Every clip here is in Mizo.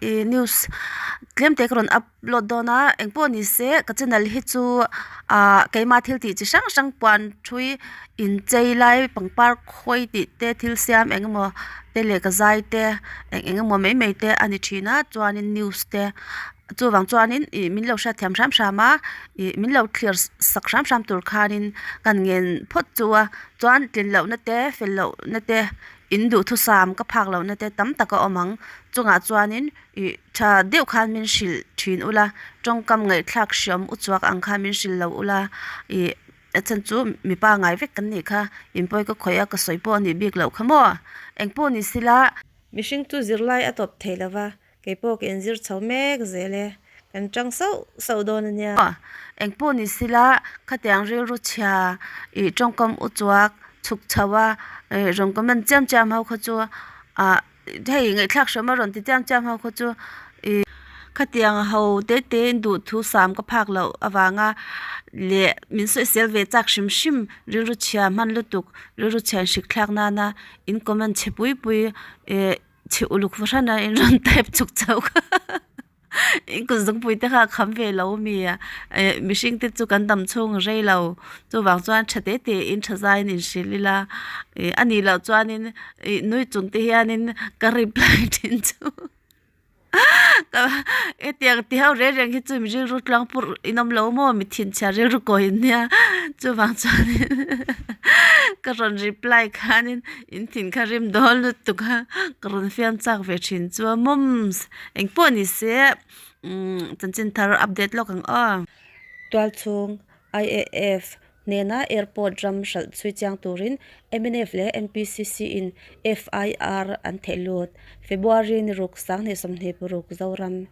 Ih news tlem te ka rawn upload dawn a engpawh ni se ka channel hi chu ah keimah thil tih chi hrang hrang puan thui inchei lai pangpar khawi tih te thil siam eng emaw te leh ka zai te eng eng emaw mai mai te a ni thin a chuanin news te chuvang chuanin ih min lo hriatthiam hram hram a ih min lo thlir sak hram hram tur khanin ka ngen phawt chu a chuan tlin lohna te fel lohna te. In duhthusam ka phak lohna te tam tak a awm ang. Chungah chuanin ih tha deuh khan min hrilh thin ula, tawngkam ngaihthlak hriam uchuak ang khan min hrilh lo ula, ih a chhan chu mipa ngai vek kan nih kha, inpawi ka khawih a ka sawi pawh a nih bik loh kha maw? Engpawh ni sila. Mihring chu zirlai a tawp thei lova, kei pawh ka inzir chho mek zel e, kan tang sauh sauh dawn a nia. Engpawh ni sila, khatiang rilru chhia ih tawngkam uchuak chhuk chho a, ih rawn comment chiam chiam ho kha chu ah hei ngaihthlak hram a rawn ti chiam chiam ho kha chu ih khatiang ho te te in duhthu sam ka phak loh avanga leh min sawisel ve chak hrim hrim rilru chhia hman lutuk rilru chhian hrik thlak nana in comment chhe pui pui ih Chhe uluk fahran a in rawn type chuk chauh kha in kut zungpui te kha a kham ve lo mi a eh mihring te chu kan dam chhung rei lo chuvang chuan tha te te in tha zai in inhrilh ila ih a nih loh chuanin ih nui chung te hianin ka reply thin chu hetiang ti ho reng reng hi chu mi rilru tluang purh in awm lo maw mi thinchhia rilru kawi in nia chuvang chuanin ka rawn reply khanin. In thin kha rim dawn lutuk a, ka rawn fiam chak ve thin chu a mawms engpawh ni se umm chanchin thar update lawk ang aw. Tualchhung, IAF, hnena airport ram hralh chhui chiang turin mnf leh MPCC in FIR an theih lut. February ni ruk 2026 Zoram.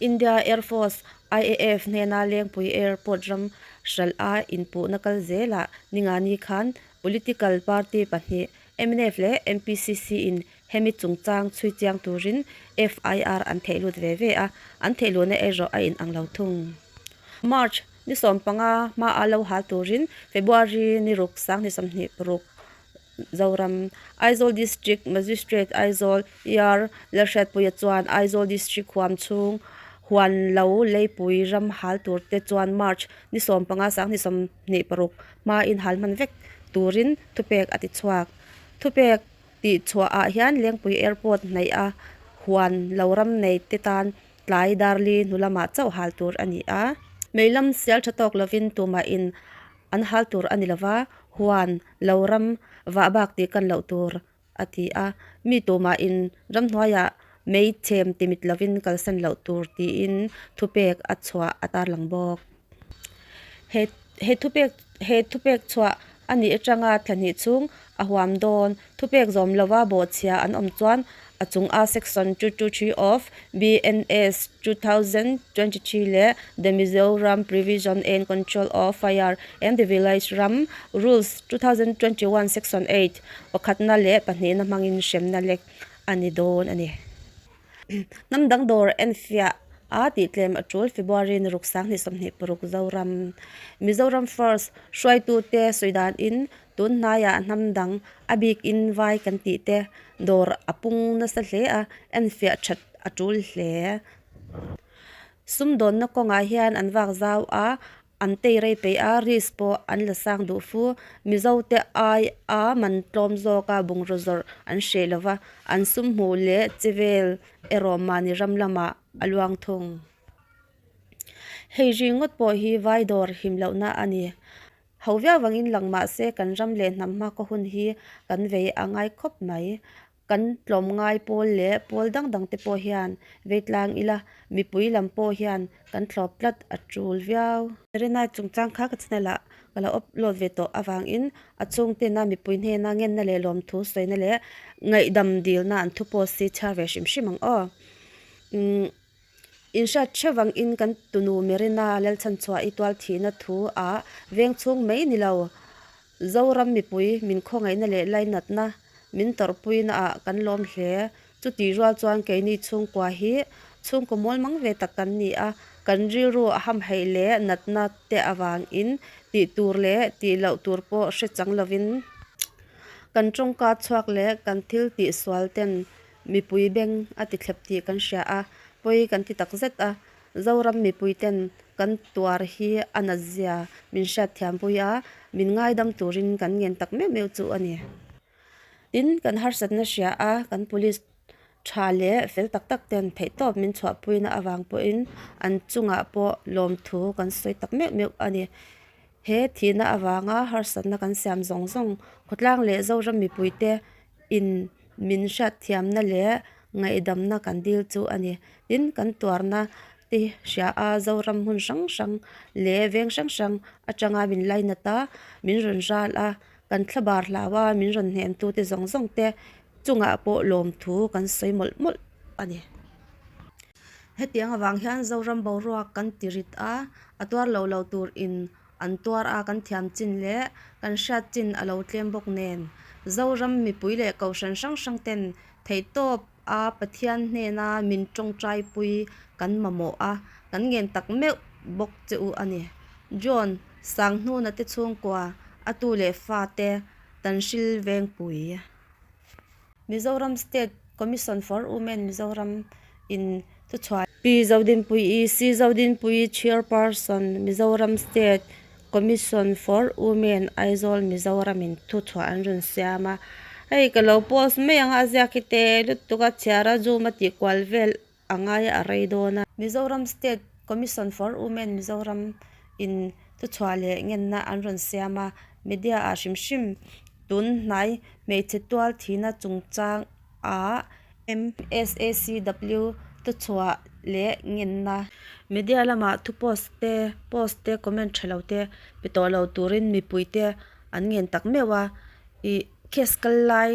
India Air Force, IAF, hnena Lengpui Airport ram hralh a inpuhna kal zelah Ningani khan Political party pahnih mnf leh MPCC in hemi chungchang chhui chiang turin FIR an theih lut ve ve a, an theih luhna erawh a inang lo thung. March ni 15 hmaa lo hal turin February ni ruk 2026 Zoram Aizawl District Magistrate Aizawl ER Lalhriatpuia chuan Aizawl District huam chhung huan lo leipui ram hal tur te chuan March ni 15 2026 hma in hal hman vek turin thupek a ti chhuak. Thupek tih chhuah ah hian Lengpui Airport hnaih a huan lo ram nei te tan tlai darli hnu lamah chauh hal tur a ni a. Meilam sial tha tawk lovin tumah in an hal tur a ni lova, huan lo ram vah bak tih kan loh tur a ti a. Mi tumah in ramhnuaiah mei chhem timit lovin kalsan loh tur tiin thupek a chhuah a tarlang bawk. He he thupek he thupek chhuah a nih atanga thlahnih chhung a huam dawn. Thupek zawm lova bawhchhia an awm chuan a chung a section 223 of BNS 2023 leh The Mizoram Prevision and Control of Fire and the Village Ram Rules 2021 section 8 pakhatna leh pahnihna hmangin hremna lek a ni dawn a ni. Hnam dang dawr enfiah a tihtlem a tul February ni ruk 2026 Zoram Mizoram First hruaitute sawi danin Tun hnaiah hnam dang a bik in vai kan tih te dawr a pung nasa hle a, enfiah that a tul hle. Sumdawnna kawngah hian an vak zau a, an tei rei peih a, risk pawh an la sang duh fu. Mizo te ai a man tlawm zawk a bungraw zawrh an hreh lo va, an sum hmuh leh che vel erawh mahni ram lamah a luang thung. Hei ringawt pawh hi vai dawr him lohna a ni. Ho viau vangin lang mah se kan ram leh hnam hma khaw hun hi kan vei a ngai khawp mai. Kan tlawm ngai pawl leh pawl dang dang te pawh hian vei tlang ila, mipui lam pawh hian kan thlawp tlat a tul viau. Rinai chungchang kha ka channel ah ka lo upload ve tawh avangin a chhungtena mipui hnena ngenna leh lawmthu sawina leh ngaihdam dilna an thu post hi chhiar ve hrim hrim ang aw. Umm. Inhriat hreuh vangin kan tunu Merina Lalchhanchhuah i tual thihna thu ah veng chhung mai ni lo. Zoram mipui min khawngaihna leh lainatna min tawrhpuina ah kan lawm hle. Chutih rual chuan keini chhungkua hi chhungkaw mawl mang ve tak kan ni a, kan rilru a hamhaih leh natna te avangin tih tur leh tih loh tur pawh hre chang lovin kan tawngka chhuak leh kan thil tih sual ten. mipui beng a ti thlep tih kan hria a, pawi kan ti tak zet a. Zoram mipuiten kan tuar hi a natzia min hriatthiampui a, min ngaidam turin kan ngen tak meuh meuh chu a ni. Tin, kan harsatna hria a, kan police tha leh fel tak tak ten theihtawp min chhuahpuina avang pawhin an chungah pawh lawmthu kan sawi tak meuh meuh a ni. He thihna avanga harsatna kan siam zawng zawng khawtlang leh Zoram mipuite in min hriatthiamna leh ngaihdamna kan dil chu a ni. Tin, kan tuarna te hria a Zoram hmun hrang hrang leh veng hrang hrang atanga min lainat a, min rawn ral a, kan thlabar hlau a min rawn hnemtute zawng zawng te chungah pawh lawmthu kan sawi mawlh mawlh a ni. Hetiang avang hian Zoram boruak kan ti rit a, a tuar lo lo tur in an tuar a kan thiam chin leh kan hriat chin a lo tlem bawk nen Zoram mipui leh kohhran hrang hrang ten theihtawp a Pathian hnena min tawngtai pui kan mamawh a, kan ngen tak meuh bawk che u a ni. John Sanghnuna te chhungkua a tu leh fa te Tanhril Vengpui. Mizoram State Commission for Women Mizoram in thuchhuah. Pi Zodinpuii C Zodinpuii Chairperson Mizoram State Commission for Women Aizawl Mizoram in thuchhuah an rawn siam a. Hei ka lo post mai ang a a ziak hi te lutuk a chhiar a zoom a tih kual vel a ngai a rei dawn a. Mizoram State Commission for Women Mizoram in thuchhuah leh ngenna an rawn siam a, media ah hrim hrim tun hnai hmeichhe tual thihna chungchang ah MSACW thuchhuah leh ngenna. Media lamah thu post te post te comment tha lo te pe tawh lo turin mipui te an ngen tak meuh a, ih case kal lai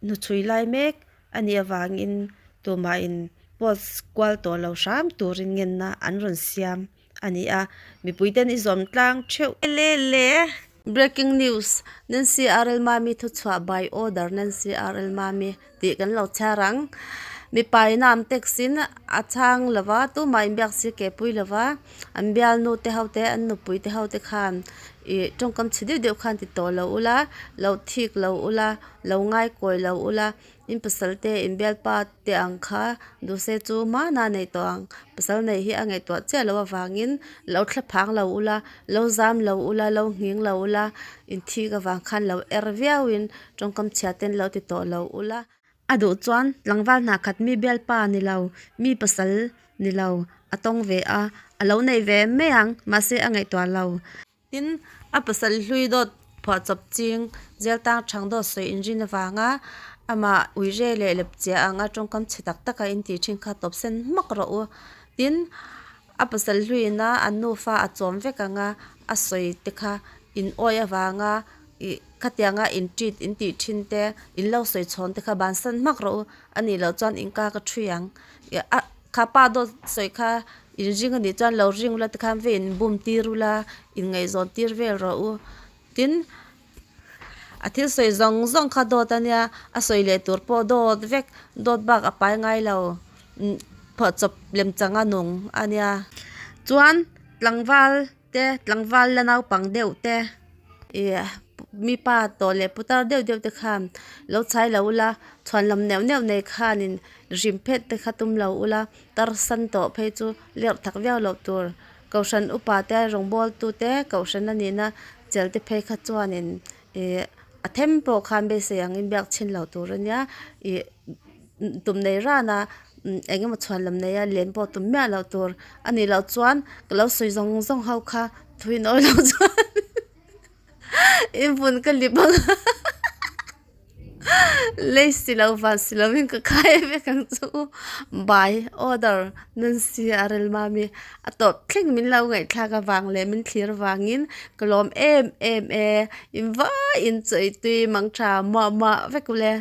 Hnuchhui lai mek a nih avangin tumahin post kual tawh lo hram turin ngenna an rawn siam a ni a, mipuiten i zawm tlang theuh. Le le. Breaking news, Nancy RL Mami thuchhuah by order Nancy RL Mami tih kan lo chhiar ang. Mipa ina an text in a chhang lova tumah inbiak si ke pui lova an bialnu te ho te an nupui te ho te khan ih tawngkam chhe deuh deuh khan ti tawh lo ula lo thik lo ula. Lo ngai kawi lo ula, in pasal te in bialpa te ang kha duhse chu hmana nei tawh ang. Pasal neih hi a ngaihtuah chiah loh avangin lo thla phang lo ula, lo zam lo ula, lo nghing lo ula, in thik avang khan lo er viauin tawngkam chhia ten lo ti tawh lo ula. A duh chuan tlangval hna khat mi bialpa ni lo, mi pasal ni lo a tawng ve a, a lo nei ve mai ang, mahse a ngaihtuah lo. Tin, a pasal hlui dawt phuahchawp ching zel tang thang dawt sawi inrin avanga amah uire leh lepchiah anga tawngkam chhe tak taka in tih thin kha tawp sen hmak rawh u. Tin, a pasal hluiin a an nufa a chawm vek anga a sawi te kha in awi avanga ih khatianga in treat in tih thin te in lo sawi chhawn te kha bansan hmak rawh u. A nih loh chuan in ka ka thui ang. A kha pa dawt sawi kha in ring a nih chuan lo ring ula tikhan ve in bum tir ula in ngaihzawn tir vel rawh u. Tin, a thil sawi zawng zawng kha dawt a nia, a sawi leh tur pawh dawt vek, dawt bak a pai ngai lo, phuahchawp lem changa nung a nia. Chuan tlangval te tlangval la naupang deuh te ih mipa tawh leh putar deuh deuh te khan lo chhai lo ula chhuan lam neuh neuh nei khanin rim phet te kha tum lo ula tarsan tawh phei chu lerh tak viau loh tur kohhran upa te rawngbawl tu te kohhran a nihna chel te phei kha chuanin ih a them pawh khan beisei angin biak chhin loh tur a nia ih tum nei ran a eng emaw chhuan lam nei a len pawh tum miah loh tur a nih loh chuan ka lo sawi zawng zawng ho kha thui nawi loh chuan in vun ka lip ang a lei si lo van si lo in ka khai vek ang chu by order Nancy a rel mami a tawp thleng min lo ngaihthlak avang leh min thlir avangin ka lawm em em e in vai in chawi tui mang tha muah muah vek ule.